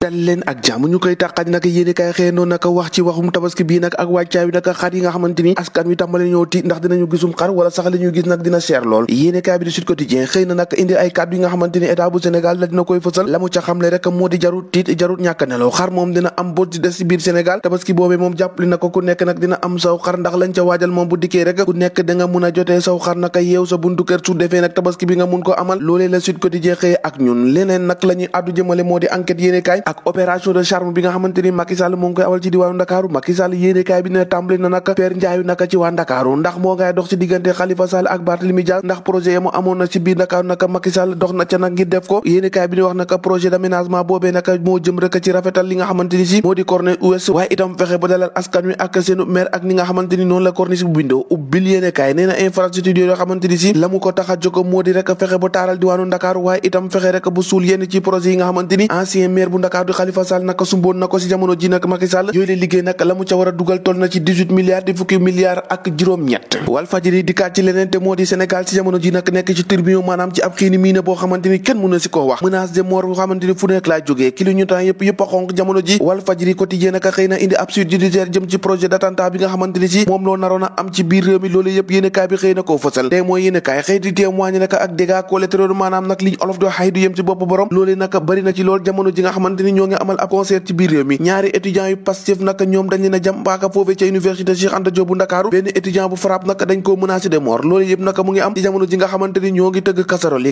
dal leen ak jàmm ñu koy tàqaat naka yéene kaay xëy noonu naka wax ci waxum tabaski bii nag ak wàccaay wi naka xar yi nga xamante ni askan wi tàmbale ñoo tiit ndax dinañu gisum xar wala sax li ñu gis nag dina cher lool. yéene kaay bi di Sud Quotidien xëy na nag indi ay kàddu yi nga xamante ni état bu Sénégal la dina koy fësal la mu ca xamle rek moo di jarut tiit jarut ñàkk nelaw xar moom dina am boo ci des ci biir Sénégal tabaski boobee moom jàppali na ko ku nekk nag dina am saw xar ndax lañ ca waajal moom bu dikkee rek ku nekk da nga mun a jotee saw xar naka yeew sa buntu kër su defee nag tabaski bi nga mun ko amal loolee la Sud Quotidien xëy ak ñun leneen nag la ñuy addu jëmale moo di enquête yéene kaay ak opération de charme bi nga xamante ni Macky Sall moo ngi koy awal ci diwaanu Ndakaaru Macky Sall yéenekaay bi ne tàmbali na naka Père Ndiaye naka ci waa Ndakaaru ndax moo ngay dox ci diggante Khalifa Sall ak Barthélémy Dias ndax projet ya mu amoon na ci biir Ndakaaru naka Macky Sall dox na ca nag ngir def ko yéenekaay bi ni wax naka projet d'aménagement boobee naka moo jëm rek ci rafetal li nga xamante ni si moo di corniche ouest waaye itam fexe ba dalal askan wi ak seenu maire ak ni nga xamante ni noonu la corniche bu bindoo ubbil yéenekaay nee na infrastructure yoo xamante ni si la mu ko tax a jóg moo di rek fexe ba taaral diwaanu Ndakaaru waaye itam fexe rek bu suul yenn ci projet yi nga xamante ni ancien maire bu Ndakaaru di Khalifa Sall naka sumboon na ko ci jamono ji nag Macky Sall yooyu la liggéey nag la mu ca war a dugal toll na ci 18 milliards di fukki milliards ak juróom-ñett Walfadjri di kaat ci leneen te moo di Sénégal ci jamono ji nag nekk ci turbillon maanaam ci ab xiini mii ne boo xamante ni kenn mën na si koo wax menace de mort boo xamante ni fu nekk laa jógee ki lu ñu temps yëpp a xonk jamono ji Walfadjri quotidien nag xëy na indi ab suite judiciaire jëm ci projet d'attentat bi nga xamante ni si moom loo naroon a am ci biir réew mi loolu yëpp yéene kaay bi xëy na koo fësal te mooy yéene kaay xëy di témoigné nag ak dégâts collatéraux maanaam nag liñ olof do xay du yem ci bopp borom loolee nag bari na ci lool jamono ji nga xamante ni ñoo ngi amal ab concert ci biir réew mi ñaari étudiants yu Pastef nag ñoom dañ leen a jam baaka foofee ca université Cheikh Anta Diop bu Ndakaaru benn étudiant bu frappe nag dañ koo menacé de mort loolu yëpp nag mu ngi am ci jamono ji nga xamante ni ñoo ngi tëgg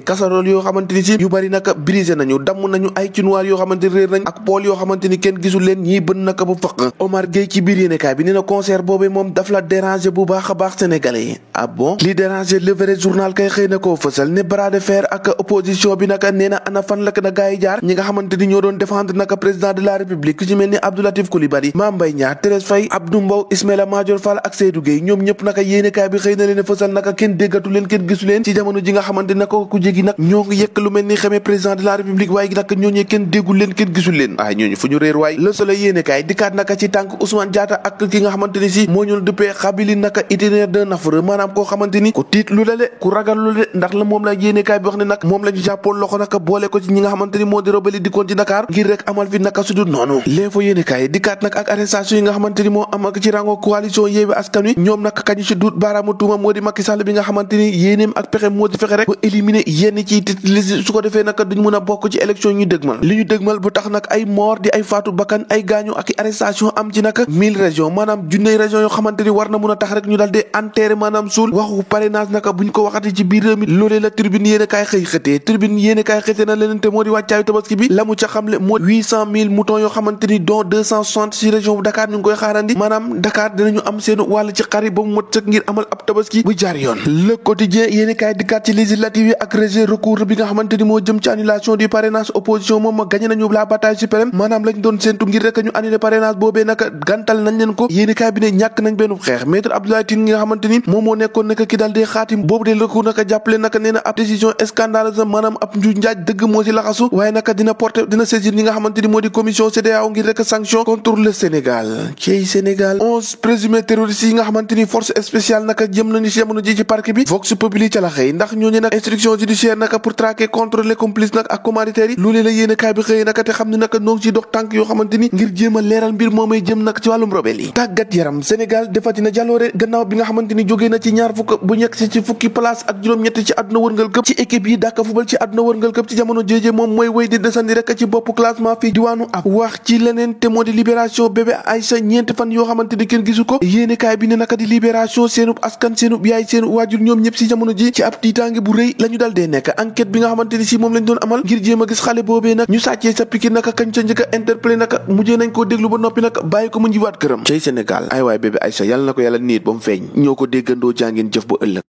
casserole yoo xamante ni si yu bari nag brisé nañu damm nañu ay chinois yoo xamante ni réer nañ ak pool yoo xamante ni kenn gisul leen ñii bën nag bu fëq Omar Gueye ci biir yéenekaay bi nee na concert boobee moom daf la déranger bu baax a baax sénégalais yi ah bon li déranger le vrai journal kay xëy na koo fësal ne bras de fer ak opposition bi nag nee na ana fan la na gaa yi jaar ñi nga xamante ni ñoo doon défendre nag président de la république ku ci mel ni Abdou Latif Coulibaly Mame Mbaye Niang Thérèse Faye Abdou Mbow Ismaïla Madior Fall ak Seydou Gueye ñoom ñëpp naka yéenekaay bi xëy na leen fësal naka kenn déggatu leen kenn gisu leen ci jamono ji nga xamante naka ku jégi nag ñoo ngi yëkk lu mel ni xamee président de la république waaye nag ñooñu kenn déggul leen kenn gisul leen waaye ñooñu fu ñu réer waay Le Soleil yéenekaay dikkaat naka ci tànk Ousmane Diatta ak ki nga xamante ni si moo ñu duppee xabili naka itinéraire d'un naufragé maanaam koo xamante ni ku tiit lu la de ku ragal lu la de ndax la moom la yéenekaay bi wax ne nag moom la ñu jàppoon loxo naka boole ko ci ñi nga xamante ni moo di rebelle dikkoon ci Dakar ngir rek amal fi naka su dul noonu L'Info yéenekaay dikkaat nag ak arrestation yi nga xamante ni moo am ak ci rango coalition Yewwi Askan Wi ñoom nag kañu ci duut baaraamu tuuma moo di Macky Sall bi nga xamante ni yéeneem ak pexe moo di fexe rek ba éliminer yenn ci liste su ko defee nag duñ mën a bokk ci élection ñu dëgmal li ñu dëgmal bu tax nag ay mort di ay faatu bakkan ay gaañu ak arrestation am ci nag 1000 régions maanaam junney régions yoo xamante ni war na mën a tax rek ñu daal di enterrer maanaam suul waxu parrainage naka buñ ko waxati ci biir réew mi loolee la Tribune yéenekaay xëy xëtee Tribune yéenekaay xëtee na leneen te moo di wàccaayu tabaski bi la mu ca xamle moo 800 000 moutons yoo xamante ni dont 260 ci région bu Dakar ñu ngi koy xaarandi maanaam Dakar dinañu am seenu wàll ci xar yi ba mu mot sëkk ngir amal ab tabaski bu jaar yoon Le Quotidien yéenekaay dikkaat ci législative yi ak rejet recours bi nga xamante ni moo jëm ci annulation du parrainage opposition moom gagné nañu la bataille suprême maanaam lañ doon séentu ngir rek ñu annulé parrainage boobee naka gantal nañ leen ko yéenekaay bi ne ñàkk nañ benn xeex maître Abdoulaye Tine nga xamante ni moom moo nekkoon naka ki daal di xaatim boobu de recours naka jàppale naka nee na ab décision scandaleuse maanaam ab njuuj njaaj dëgg moo ci laxasu waaye naka dina saisir ñi nga xamante ni moo di commission CEDEAO ngir rek sanction contre le Sénégal ci Sénégal 11 présumés terroristes yi nga xamante ni force spéciale naka jëm nañu ci jamono ji ci parquet bi Vox Populi ca la xëy ndax ñooñu nag instruction judiciaire naka pour traquer contre les complices nag ak commanditaires yi loolee la yéenekaay bi xëy naka te xam ne naka noo ngi ciy dox tànk yoo xamante ni ngir jéem a leeral mbir moomay jëm nag ci wàllum rebelle yi tàggat yaram Sénégal defati na jàlloore gannaaw bi nga xamante ni jógee na ci ñaar fukk bu ñekk ci fukki place ak juróom-ñett ci àdduna wërngal këpp ci équipe yi dàkka fubal ci àdduna wërngal këpp ci jamono jéejee moom mooy wéy di desandi rek ci bopp classement fii diwaanu ab wax ci leneen te moo di libération bébé Aïcha ñeenti fan yoo xamante ni kenn gisu ko yéenekaay bi ne naka di libération seenub askan seenub yaay seenu waajur ñoom ñëpp si jamono ji ci ab tiitaange bu rëy la ñu dal dee nekk enquête bi nga xamante ni si moom lañ doon amal ngir jéem a gis xale boobee nag ñu sàccee sa Pikine naka kañ sa njëkk a interpellé naka mujjee nañ koo déglu ba noppi nag bàyyi ko mu njiwaat këram cay Sénégal ay waay bébé Aïcha yàlla na ko yàlla niit ba mu feeñ ñoo ko déggandoo jàngeen jëf ba ëllëg